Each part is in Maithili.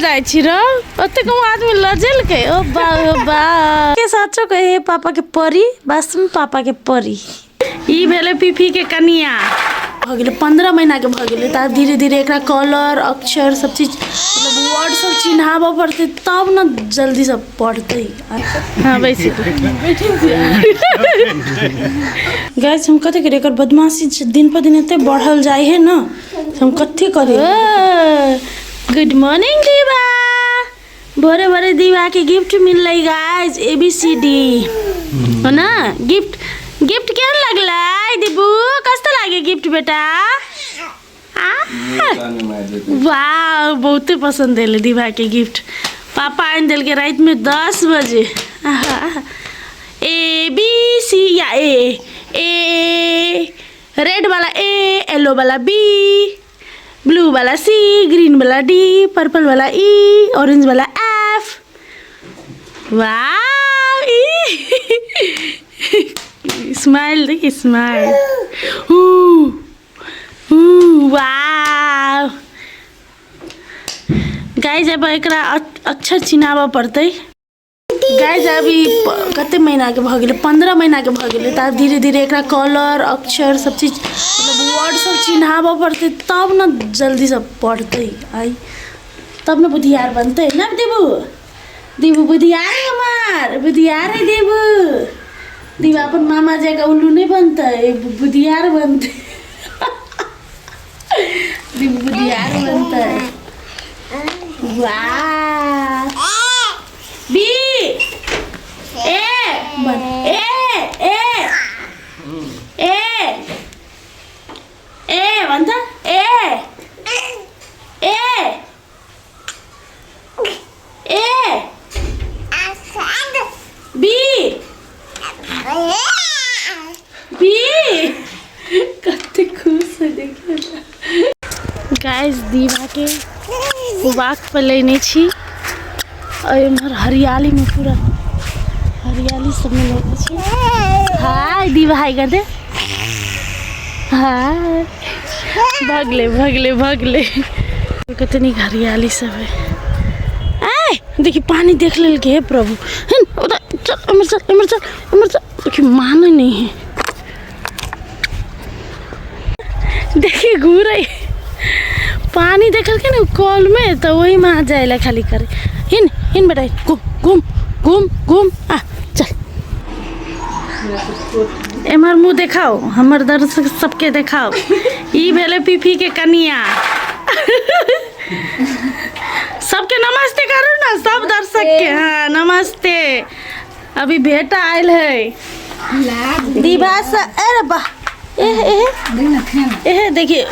लजाइ छी रो ओते कम आदमी लजेलकै ओ बा ओ बा के सचो कहे पापा के परी वास्तव में पापा के परी। ई भेलै पीपी के कनिया भऽ गेलै 15 महीना के भऽ गेलै। तऽ आब धीरे धीरे एकरा कलर अक्षर सब चीज मतलब वर्ड सब चिन्हाबऽ पड़तै तब ने जल्दी सब पढ़तै। हाँ बैस गैस हम कथी करियै, एकर बदमाशी दिन पर दिन एते बढ़ल जाइ है ना, हम कथी करियै। गुड मॉर्निंग दीवा, भोरे भोरे दीवा के गिफ्ट मिललै guys, A B C D हो ना। गिफ्ट गिफ्ट केहन लगलै दीबू, कस्तो लागे गिफ्ट बेटा? वाह बहुते पसंद एलै दीवा के गिफ्ट। पापा आनि देलकै राति में 10 बजे। ए बी सी या ए ए रेड वाला ए, येलो वाला बी, ब्लू वाला सी, ग्रीन वाला डी, पर्पल वाला ई, ऑरेंज वाला एफ। वाह स्माइल देखिए स्माइल। वाह गाइस अब एकरा अक्षर चिन्हाबऽ पड़तै। गाइस अभी कते महीना के भऽ गेलै, 15 महीना के भऽ गेलै। तऽ आब धीरे धीरे एकरा कलर अक्षर सब चीज मतलब वर्ड सब चिन्हाबऽ पड़तै तब ने जल्दी सब पढ़तै, आइ तब ने बुधियार बनतै ना देबू। देबू बुधियार है हमार, बुधियार है देबू। देबू अपन मामा जकाँ उल्लू नहीं बनतै, बुधियार बनतै। देबू बुधियार बनतै। वाह बी ए बन ए ए ए ए भन त ए ए ए बी बी। कते खुश है देखिए गाइस। दीवा के वाक पर लेने छी और इम्हर हरियाली में पूरा हरियाली सब में लेने छी। हाय दीवा, हाय कर दे। हाय भगले भगले भगले। कते नीक हरियाली सब है। आय देखी पानी देख लेलकै हे प्रभु। हेन उधर चल, इम्हर चल, इम्हर चल, इम्हर चल। देखी माने नहीं है। देखी घूरे पानी देखल के ना कल में तो वही में जाए खाली करे। हिन हिन बेटा, घूम घूम घूम घूम आ चल। एम्हर मुँह देखाओ, हमर दर्शक सबके देखाओ। ई भेलै पीपी के कनिया। सबके नमस्ते करू ना, सब दर्शक के। हाँ नमस्ते। अभी बेटा आयल है दीवा से। अरे वाह एह एह एह देखिए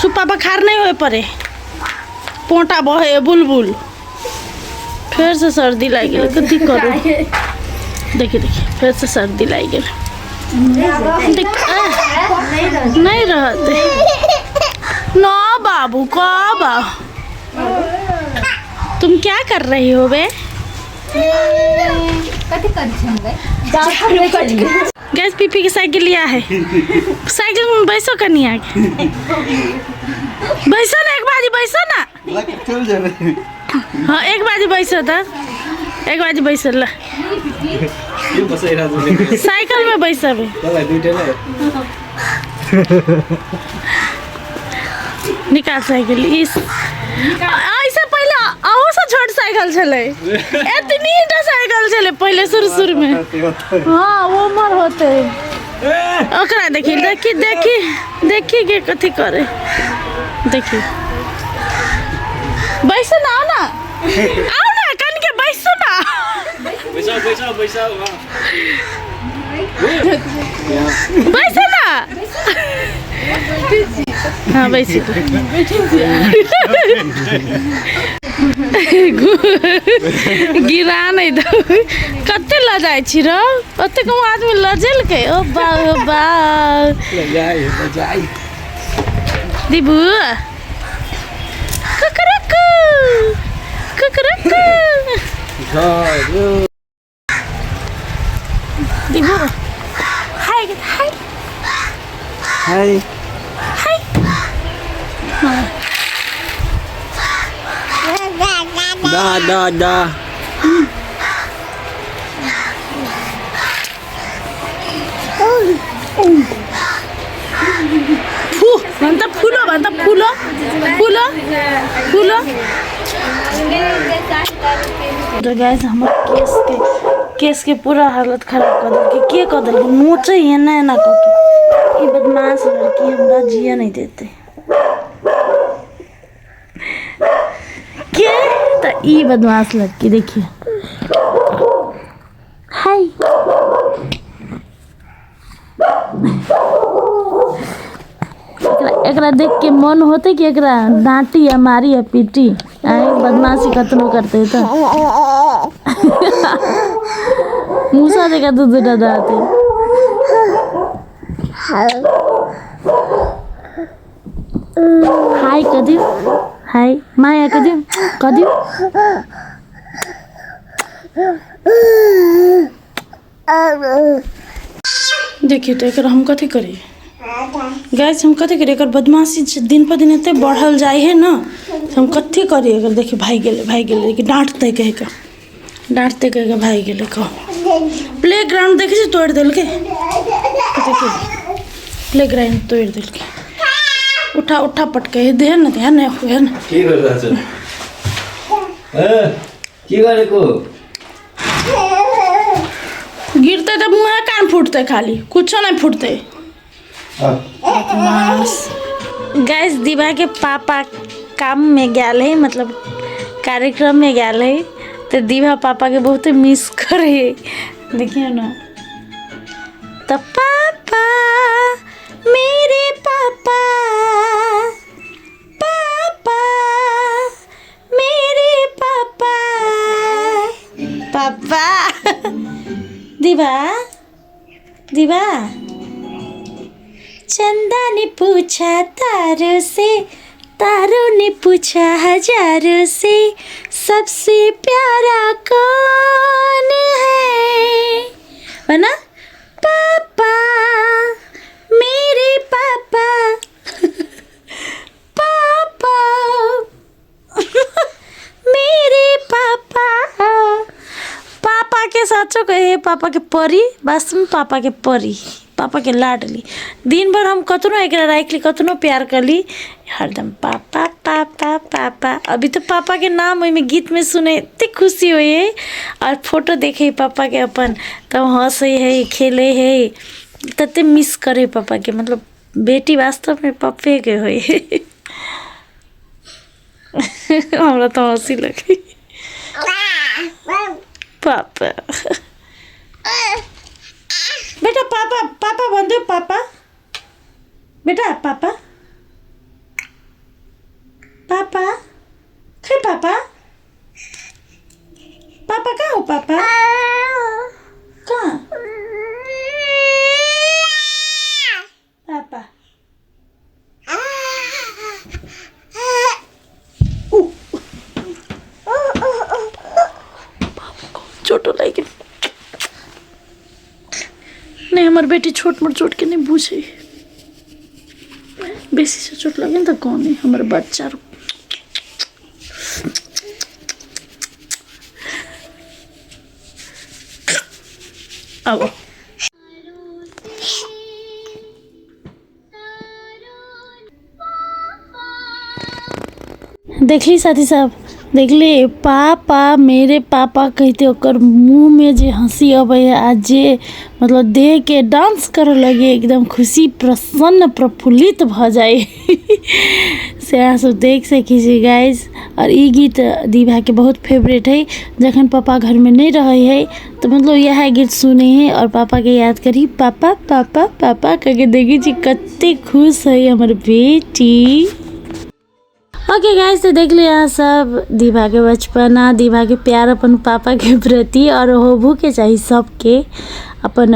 सुपा बखार नहीं होए पड़े, पोटा बहे बुलबुल। फिर से सर्दी लागि गेल, कथी करू। देखिए देखिए फिर से सर्दी लागि गेल। नहीं रहते ना बाबू का बा। तुम क्या कर रही हो बे? गैस पीपी की साइकिल लिया है, साइकिल में बैसो कनिया के बैसो ना, एक बाजी बैसो ना। हाँ एक बाजी बैसो त, एक बाजी बैसो ल साइकिल में बैसबे। निकाल साइकिल। इस ऐसे पहले अहू से छोट साइकिल छलै, एतनी टा साइकिल छलै पहले शुरू शुरू में। हाँ वो उमर होते ओकरा देखी देखी देखी देखी के कथी करे। देखी बैसो ना, आओ ना, आओ ना कन के बैसो ना। बैसाओ बैसाओ बैसाओ बैसो ना। हाँ बैसो। गिरा नहीं दो। कते लजाइ छी रो, ओते कम आदमी लजेलकै। ओ बा ओ बा लजाइ लजाइ दीबू कुकरुकु कुकरुकु। दीबू हाय हाय हाय हाय। दा दा दा। फू भन त फुलो, भन त फुलो, फुलो, फुलो। तो गाइस हमर केस के पूरा हालत खराब कर देलकै। के कर देलकै? नोचै एना एना कऽ के। ई बदमाश लड़की हमरा जिया नहीं देते। के त ई बदमाश लड़की देखिए। हाय एकरा देख के मन होते कि एकरा डांटी या मारी या पीटी। आए बदमाशी कतनो करते तो मूसा जगह दूध दूध दाते। हाय कदियो, हाय माया कदियो, कदियो। देखिए तो एकरा हम कथी करी गाइस, हम कथी करी? एकर बदमाशी दिन पर दिन एते बढ़ल जाय है ना, हम कथी करी? एकर देखिए भाग गेलै, भाग गेलै, देखिए डांटते कहि के, डांटते कहि के भाग गेलै। कह प्ले ग्राउंड देखै छी तोड़ि देलकै, देखिए प्ले ग्राउंड तोड़ि देलकै। उठा उठा पटके हे देह न, देह न, हे न। के गरिरहेछ? ए, के गरेको? गिरते तऽ मुँहे कान फूटते, खाली कुछो नहीं फूटते। गाइस दिवा के पापा काम में गेल है, मतलब कार्यक्रम में गेल है, तो दिवा पापा के बहुत मिस करे। देखियो ना तो पापा मेरे पापा, पापा मेरे पापा, पापा। दिवा, दिवा। चंदा ने पूछा तारों से, तारों ने पूछा हजारों से, सबसे प्यारा कौन है? बना पापा मेरे पापा, पापा मेरे पापा। पापा के साचो कहे पापा के परी, वास्तव में पापा के परी, पापा के लाडली। दिन भर हम कतनो एकरा राखली, कतनो प्यार करली, हरदम पापा पापा पापा। अभी तो पापा के नाम ओहिमे गीत में सुने इतने खुशी होई है, और फोटो देखे पापा के अपन तब हंसे है, खेले है, तते मिस करे पापा के। मतलब बेटी वास्तव में पप्पे के होई है। हमरा तो हंसी लगे पापा। बेटा पापा पापा भनिदेऊ, पापा बेटा, पापा पापा, खै पापा, पापा कहाँ हो? पापा कहाँ? पापा चोटो लागि नहीं। हमर बेटी छोट मोट चोट के नहीं बुझे, बेसी से चोट लगे तो कौन है हमर बच्चा। अब देखली साथी साहब, देखली पापा मेरे पापा कहते ओकर मुँह में जे हंसी अबै है, आ जे मतलब देह के डांस करे लगे, एकदम खुशी प्रसन्न प्रफुल्लित भ जाए। से अहाँ सब देख सकै छी गाइस। और ई गीत दीभा के बहुत फेवरेट है, जखन पापा घर में नहीं रहे है तो मतलब यह गीत सुने है और पापा के याद करी, पापा पापा पापा कह के देखी छी कते खुश है हमर बेटी। ओके गाइस, तो देख लिया सब दीभा के बचपना, दीभा के प्यार अपन पापा के प्रति, और होबू के चाहिए सबके, अपन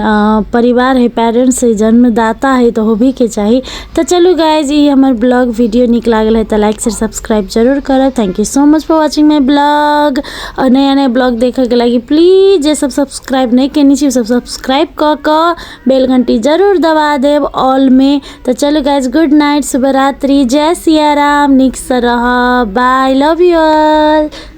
परिवार है, पेरेंट्स है, जन्मदाता है, तो होबी के चाहिए। तो चलू गाइस, ये हमर ब्लॉग वीडियो निक लागल है तो लाइक शेयर सब्सक्राइब जरूर करब। Thank you so much for watching my blog. और नया नया ब्लॉग देखे के लागि प्लीज जे सब सब्सक्राइब नहीं केने छी सब सब्सक्राइब कऽ कऽ बेल घंटी जरूर दबा देब ऑल में। तो चलू गाइस, गुड नाइट, शुभरात्रि, जय सिया राम, निक से रहब, बाय, लव you all.